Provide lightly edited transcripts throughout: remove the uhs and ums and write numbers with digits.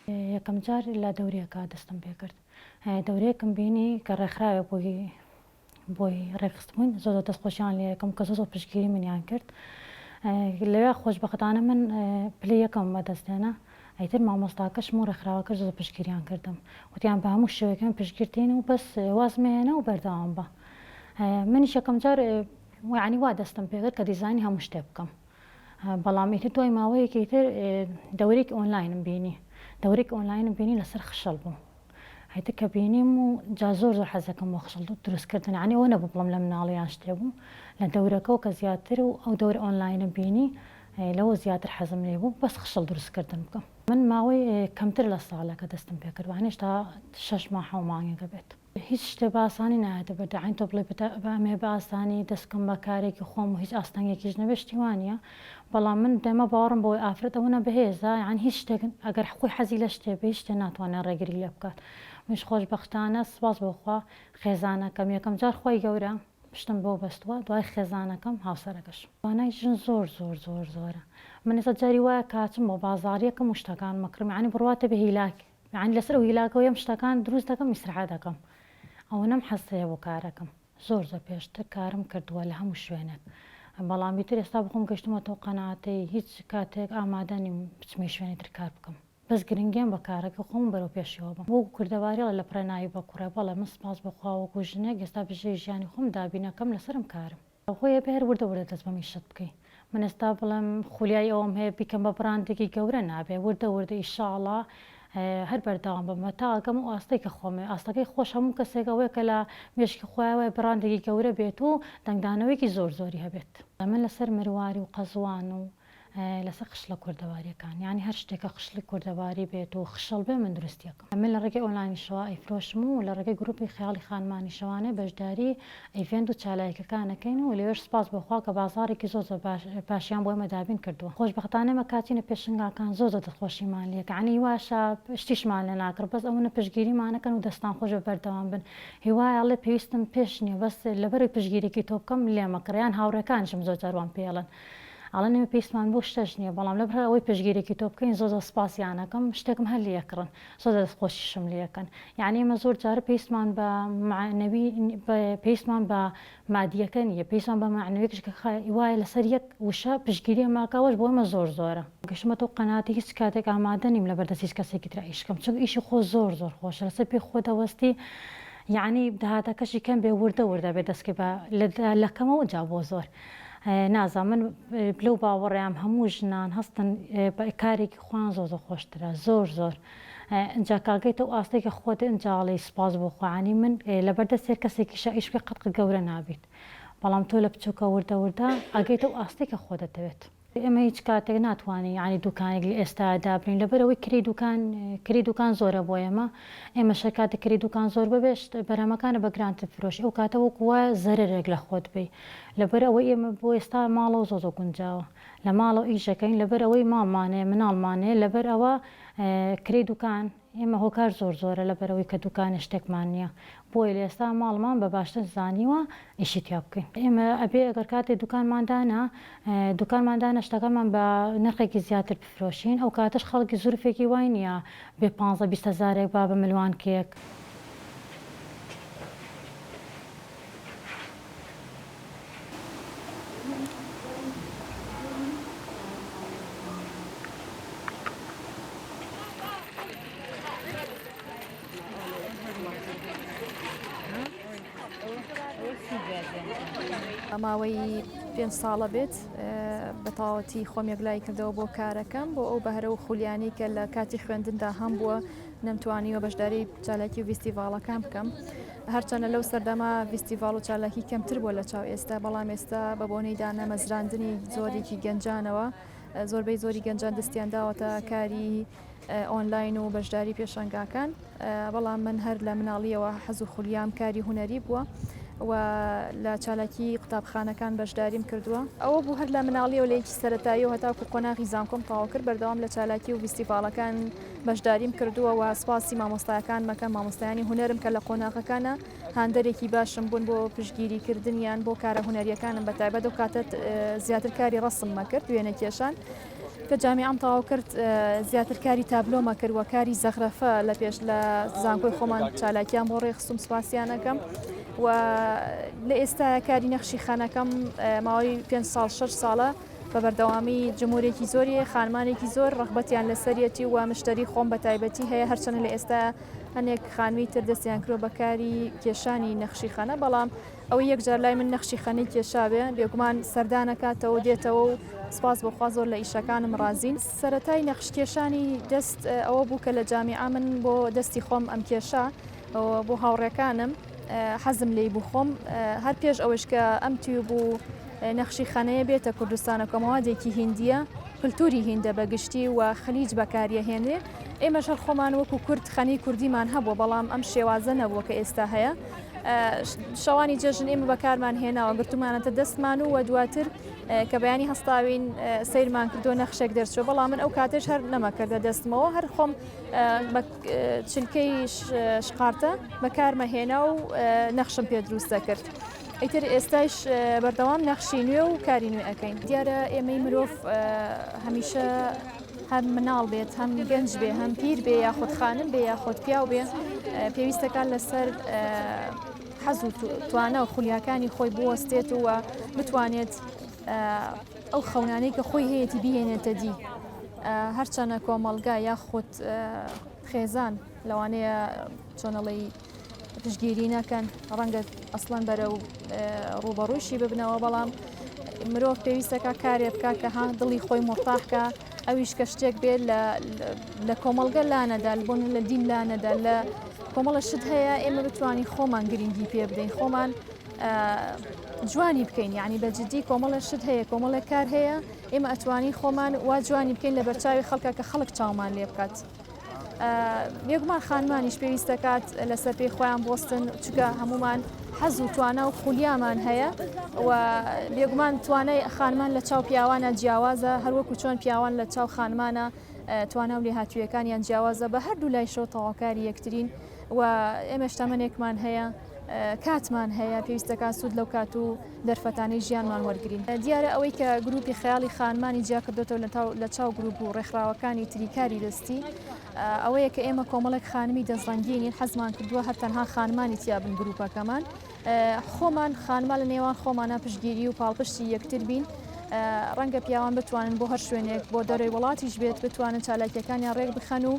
یەکەم جار لە دەورەیەکا دەستم پێکرد دەورەیەکم بینی کە ڕێکخراوێک بۆی بۆی ڕێکخستبووین زۆر زۆر دەستخۆشیان لێ ئەکەم کە زۆر زۆر پشتگیری منیان کرد لەوێ خۆشبەختانە من پلەی یەکەم بەدەست هێنا ئیتر مامۆستاکەشم و ڕێکخراوەکەش زۆر پشتگیریان کردم وتیان بە هەموو شێوەیەک ئێمە پشتگیرتین و بەس واز مەهێنە و بەردەوام بە منیش یەکەم جار یعنی وا دەستم پێکرد کە دیزاینی هەموو شتێک بکەم بەڵام ئیتر دوای ماوەیەکی تر دەورێکی ئۆنلاینم بینی دەورێکی ئۆنلاینم بینی لەسەر خشڵ بوو ئیتر کە بینیم و جا زۆر زۆر حەزەکەم بۆ خشڵ دروست کردن یعنی ئەوە نەبوو بڵێم لە مناڵی یان شتێ بوو لە دەورەکەوە کە زیاتر و ئەو دەورە ئۆنلاینە بینی لەوە زیاتر حەزم لێ بوو بەس خشڵ دروست کردن بکەم من ماوەی کەمتر لە ساڵێکە دەستم پێ کردوە هێشتا شەش ماه حەو مانگێکە بێت. هیچ شتێ بە ئاسانی نایەتە بەر دەعین تۆ بڵێی بەمێ بە ئاسانی دەست بکەم بە کارێکی خۆم و هیچ ئاستەنگێکیش نەبێ شتی وا نییە بەڵام من دەمە باوەڕم بەوەی ئافرەت ئەوەنە بەهێزە یان هیچ شتێک ئەگەر خۆی حەزی لە شتێ بێ هیچ شتێ ناتوانێ ڕێگری لێ بکات منیش خۆشبەختانە سوپاس بۆ خوا خێزانەکەم یەکەم جار خوای گەورە پشتم بەو بەستووە دوای خێزانەکەم هاوسەرەکەشم. توانای ژن زۆر زۆر زۆر زۆرە من ئێستا جاری وایە کاچم بۆ بازاڕیەکەم و شتەکانم ئەکڕم یانی بڕواتە بێ هیلاک یەعنی لەسەر ئەو هیلاکەوە یەم شتەکان دروست دەکەم ئیسرحە دەکەم ئەوەنەم حەز هەیە بۆ کارەکەم زۆر زۆر پێشتر کارم کردووە لە هەموو شوێنێک بەڵام ئیتر ئێستا بخۆم گەشتمەتەوە قەناعەتەی هیچ کاتێک ئامادە نیم بچمە شوێنی تر کار بکەم بەس گرنگیم بە کارەکە خۆم بەرەو پێشەوە بم وەکو کوردەواری ئەڵێ لە پڕێ ناوی بە کوڕێ بەڵێ من سپاس بۆ خوا وەکو ژنێک ئێستا بژێوی ژیانی خۆم دابینەکەم لەسەرم کارم. خۆی ئەبێ هەر وردە وردە دەست بەم ئیشەت بکەی من ئێستا بڵێم خولیای ئەوەم هەیە بیکەم بە بڕاندێکی گەورە نابێ وردە وردە ئیشاڵا هەر بەردەوام بم هەتا ئەگەم ئەو ئاستەی کە خۆمێ ئاستەکەی خۆش هەموو کەسێک ئەوەیە کە لە مێشکی خۆیان وایە بڕاندێکی گەورە بێت و دەنگدانەوەیەکی زۆر زۆری هەبێت. من لەسەر مرواری و قەزوان و لەسەر خشڵە کوردەواریەکان یانی هەر شتێک کە خشڵی کوردەواری بێت و خشڵ بێ من دروستی ئەکەم من لە ڕێگەی ئۆنلاینیشەوە ئەیفرۆشم و لە ڕێگەی گروپی خەیاڵی خانمانیشەوانێ بەشداری ئیڤێنت و چالاکیەکان ئەکەین و لەوێش سوپاس بۆ خوا کە بازاڕێکی زۆر زۆر باش باشیان بۆ ئێمە دابین کردووە خۆشبەختانە ئێمە کاتینە پێشنگاکان زۆر زۆر دڵخۆشیمان لێکە یانی واشە شتیشمان لێ ناکڕن بەس ئەوەنە پشتگیریمان ئەکەن و دەستان خۆش بێ بەردەوام بن هیوایە ئەڵێ پێویستم پێش نیە بەس لەبەرئەوەی پشتگیریەکی تۆ بکەم لێمەکڕ یان هاوڕێکانیشم زۆر جار وام پێ ئەڵێن ئەڵێن ئێمە پێویستمان بەو شتەش نییە بەڵام لەبەر ئەوەی پشتگیریی تۆ بکەین زۆر زۆر سوپاسیان ئەکەم شتێکم هەر لێ ئەکڕن زۆر دەستخۆشیشم لێ ئەکەن یانی ئێمە زۆر جار پێویستمان بە مەعنەوی پێویستمان بە مادییەکە نییە پێویستمان بە مەعنەویەکیش کە وایە لەسەر یەک وشە پشتگیری ئێمە ئەکا ئەوەش بۆ ئێمە زۆر زۆرە. گەشتمەتەوە قەناعەتی هیچ کاتێک ئامادە نیم لەبەر دەست هیچ کەسێکی ترا ئیش بکەم چونکە ئیشی خۆ زۆر زۆر خۆشە لەسەر پێی خۆ دەوەستی یانی داهاتەکەشی کەم بێ وردە وردە بێ دەستکەی بە لە کەمەوە جا بۆ زۆر. نازانم من لەو باوەڕەیام هەموو ژنان هەستن بە کارێکی خۆیان زۆر زۆر خۆشترە زۆر زۆر ئینجا کاگەیتە ئەو ئاستەی کە خۆت ئینجا ئەڵێی سوپاس بۆ خوا یانی من لەبەر دەست هەر کەسێکیشا ئیش بکەی قەت قەت گەورە نابیت بەڵام تۆ لە بچووکە وردە وردە ئەگەیتە ئەو ئاستەی کە خۆت دەتەوێت. ئێمە هیچ کاتێک ناتوانین یانی دوکانێک لە ئێستایا دابنێین لەبەر ئەوەی کرێی دوکان کرێی دوکان زۆرە بۆ ئێمە ئێمەش هەر کاتێک کرێی دوکان زۆر ببێ شت بەرهەمەکانت بە گرانتر بفرۆشی ئەو کاتە وەکو وایە زەرەرێک لە خۆت بەی لەبەر ئەوەی ئێمە بۆ ئێستا ماڵەوە زۆر زۆر گونجاوە لە ماڵەوە ئیش ئەکەین لەبەر ئەوەی ماڵمان هەیە مناڵمان هەیە لەبەر ئەوە کرێی دوکان ئێمە هۆکار زۆر زۆرە لەبەرئەوەی کە دوکانێ شتێکمان نیە بۆیە لە ئێستا ماڵمان بە باشتر زانیوە ئیشی تیا بکەین ئێمە ئەبێ ئەگەر کاتێ دوکانمان دانا دوکانمان دانا شتەکانمان بە نرخێکی زیاتر بفرۆشین ئەو کاتەش خەڵکی زروفێکی وای نیە بێ پانزە 20 هەزارێک با بە ملوانکێک. ماوەی پێنج ساڵە بێت بە تەواوەتی خۆم یەکلایی کردەوە بۆ کارەکەم بۆ ئەو بەهرە و خولیانی کە لە کاتی خوێندندا هەم بووە نەمتوانیوە بەشداری چالاکی و ڤیستیڤاڵەکان بکەم هەرچەندە لەو سەردەمە ڤیستیڤاڵ و چالاکی کەمتر بووە لە چاو ئێستا بەڵام ئێستا بە بۆنەی دانەمەزراندنی زۆرێکی گەنجانەوە زۆربەی زۆری گەنجان دەستیان داوەتە کاری ئۆنلاین و بەشداری پێشانگاکان بەڵام من هەر لە مناڵیەوە حەز و خولیام کاری هونەری بووە و لە چالاکی قوتابخانەکان بەشداریم کردووە. ئەوە بوو هەر لە مناڵیەوە لە یەکی سەرەتاییەوە هەتاکو قۆناغی زانکۆم تەواو کرد بەردەوام لە چالاکی و ڤیستیڤاڵەکان بەشداریم کردووە و سوپاسی مامۆستایەکانم ئەکەم مامۆستایانی هونەرم کە لە قۆناغەکانە هاندەرێکی باشم بوون بۆ پشتگیری کردنیان بۆ کارە هونەریەکانم بە تایبەت ئەو کاتە زیاتر کاری ڕەسممە کرد وێنەکێشان. کە جامیعەم تەواو کرد زیاتر کاری تابلۆمە کرد و کاری زەخرەفە لە پێش لە زانکۆی خۆمان چالاکیان بۆ ڕێخستم سوپاسیان ئەکەم و لە ئێستا کاری نەخشی خانەکەم ماوەی پێ ساڵ 6 ساڵە بە بەردەوامی جمهورێکی زۆری خانمانێکی زۆر ڕغبەتیان لەسەریەتی و مشتری خۆم بە تایبەتی هەیە هەرچەنە لە ئێستا هەنێک خانمی تر دەستیان کرۆ بە کاری کێشانی نەخشی خانە بەڵام ئەوەی یەکجار لای من نەخشی خەنەی کێشابێ بێگومان سەردانەکاتەوە دێتەوە و سپاس بۆ خوا زۆر لە ئیشەکانم ڕازین. سەرەتای نەخش کێشانی دەست ئەوە بوو کە لە جامیعە من بۆ دەستی خۆم ئەم کێشا بۆ هاوڕێکانم حەزم لێی بوو خۆم هەر پێش ئەوەش کە ئەم تیوب و نەخشی خەنەیە بێتە کوردستانە کە مەوادێکی هیندیە کلتوری هیندە بە گشتی و خلیج بەکاریەهێنرێ ئێمەش هەر خۆمان وەکو کورد خەنەی کوردیمان هەبووە بەڵام ئەم شێوازە نەبووە کە ئێستا هەیە شەوانی جەژن ئێمە بەکارمان هێناوە گرتومانەتە دەستمان و وە دواتر کە بەیانی هەستاوین سەیرمان کردو نەخشێک دەرچوە بەڵام من ئەو کاتێش هەر نەمەکردە دەستمەوە هەر خۆم بە چلکەی شقارتە بەکارمە هێنا و نەخشم پێ دروست دەکرد. ئیتر ئێستایش بەردەوام نەخشی نوێ و کاری نوێ ئەەکەین دیارە ئێمەی مرۆڤ هەمیشە هەم مناڵ بێت هەم گەنج بێ هەم پیر بێ یاخود خانم بێ یاخود پیاو بێ پێویستەکان لەسەر حەز و توانا و خولیاکانی خۆی بوەستێت و بتوانێت ئەو خەونانەی کە خۆی هەیەی بهێنێتە دی هەرچەنە کۆمەڵگا یاخود خێزان لەوانەیە چۆنەڵی پشتگیری نەکەن، ڕەنگە ئەسڵەن بەرەو ڕووبەڕوویشی ببنەوە، بەڵام مرۆڤ پێویستەکە کارێ بکە کە ها دڵی خۆی مورتاحکە ئەویش کە شتێک بێت لە کۆمەڵگە لانەدا بۆن لە دین لانەدا لە کۆمەڵە شت هەیە ئێمە بتوانین خۆمان گرنگی پێ بدەین خۆمان جوانی بکەین یعنی بە جدی کۆمەڵە شت هەیە کۆمەڵێک کار هەیە ئێمە ئەتوانین خۆمان وا جوانی بکەین لە بەرچاوی خەڵکە کە خەڵک چاومان لێ بکات. بێگومان خانمانیش پێویست دەکات لەسەر پێی خۆیان بوەستن چونکە هەمومان حەز و توانا و خولیامان هەیە و بێگومان توانای خانمان لە چاو پیاوانە جیاوازە هەروەکو چۆن پیاوان لە چاو خانمانە توانا و لێهاتوویەکانیان جیاوازە بە هەردوو لایشەوە تەواوکاری یەکترین و ئێمەش تەمەنێکمان هەیە کاتمان هەیە پێویستەکان سوود لەو کات و دەرفەتانەی ژیانمان وەرگرین. دیارە ئەوەی کە گروپی خەیاڵی خانمانی جیا کردۆتەوە لە چاو گروپ و ڕێکخراوەکانی تری کاری دەستی ئەوەیە کە ئێمە کۆمەڵێک خانمی دەستڕەنگینین حەزمان کردووە هەر تەنها خانمانی تیا بن گروپەکەمان خۆمان خانمان لە نێوان خۆمانە پشتگیری و پاڵپشتی یەکتر بین ڕەنگە پیاوان بتوانن بۆ هەر شوێنێک بۆ دەرەوەی وڵاتیش بێت بتوانن چالاکیەکانیان ڕێک بخەن و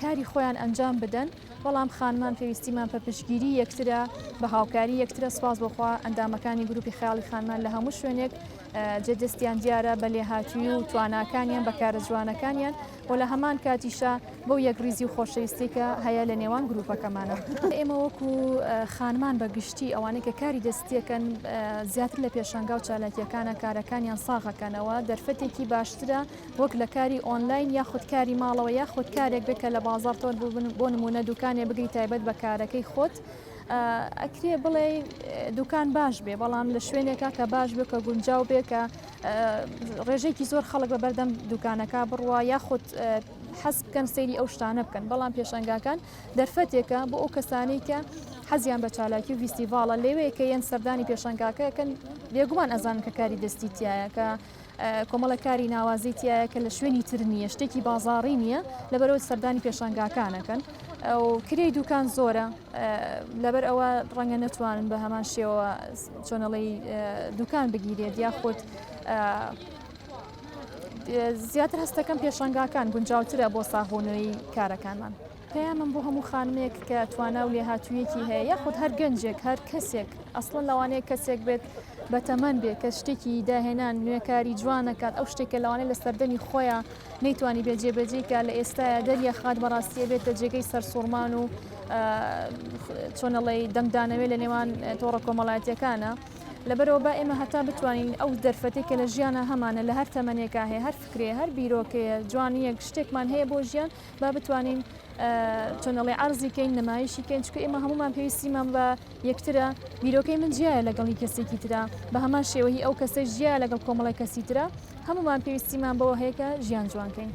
کاری خۆیان ئەنجام بدەن، بەڵام خانمان پێویستیمان پە پشتگیری یەکترە، بە هاوکاری یەکترە، سوپاس بۆ خوا ئەندامەکانی گروپی خەیاڵی خانمان لە هەموو شوێنێک جێ دەستیان دیارە بە لێهاتوویی و تواناکانیان بە کارە جوانەکانیان و لە هەمان کاتیشا بەو یەکڕیزی و خۆشەویستی کە هەیە لە نێوان گروپەکەمانە. ئێمە وەکو خانمان بە گشتی ئەوانەی کە کاری دەستیەکەن زیاتر لە پێشانگا و چالاکیەکانە کارەکانیان ساغەکەنەوە دەرفەتێکی باشترە وەک لە کاری ئۆنلاین یاخود کاری ماڵەوە یاخود کارێک بێت کە لە بازاڕ تۆ بۆ نموونە دوکانێ بگری تایبەت بە کارەکەی خۆت ئەکرێ بڵێ دوکان باش بێ بەڵام لە شوێنێکا کە باش بێ کە گونجاو بێ کە ڕێژێکی زۆر خەڵک بە بەردەم دوکانەکە بڕوا یاخود حەز بکەن سەیری ئەو شتانە بکەن بەڵام پێشەنگاکان دەرفەتێکە بۆ ئەو کەسانەی کە حەزیان بە چالاکی و ڤیستیڤاڵە لەوەیە کە یەن سەردانی پێشەنگاکەکەن بێگومان ئەزانن کە کاری دەستی تایە کە کۆمەڵێک کاری ناوازەی تیایە کە لە شوێنی تر نییە، شتێکی بازاڕی نییە، لەبەرئەوە سەردانی پێشانگاکان ئەکەن و کرێی دوکان زۆرە، لەبەر ئەوە ڕەنگە نەتوانن بە هەمان شێوە چۆنەڵی دوکان بگیرێت یاخود زیاتر هەستەکەم پێشانگاکان گونجاوترە بۆ ساغبوونەوەی کارەکانمان. پەیامم بۆ هەموو خانمێک کە توانا و لێهاتوویەکی هەیە یاخود هەر گەنجێک هەر کەسێک ئەسڵەن لەوانەیە کەسێک بێت بەتەمەن بێ کە شتێکی داهێنان نوێکاری جوانەکات ئەو شتێکە لەوانەیە لە سەردەمی خۆیان نەیتوانی بێ جێبەجێی کە لە ئێستایا دەریەخات بەڕاستی بێتە جێگەی سەرسوڕمان و چۆنەڵی دەنگدانەوەی لە نێوان تۆڕە کۆمەڵایەتیەکانە لەبەرەوە با ئێمە هەتا بتوانین ئەو دەرفەتێک کە لە ژیانە هەمانە لە هەر تەمەنێکا هەیە هەر فکرێ هەر بیرۆکەیە جوانیەک شتێکمان هەیە بۆ ژیان با بتوانین چۆن ئەڵێ عەرزی کەین نمایشی کەین چونکە ئێمە هەمومان پێویستیمان بە یەکترە بیرۆکەی من جیایە لەگەڵ هی کەسێکی ترە بە هەمان شێوە هی ئەو کەسەش جیایە لەگەڵ کۆمەڵی کەسی ترە هەمومان پێویستیمان بەوە هەیە کە ژیان جوان کەین.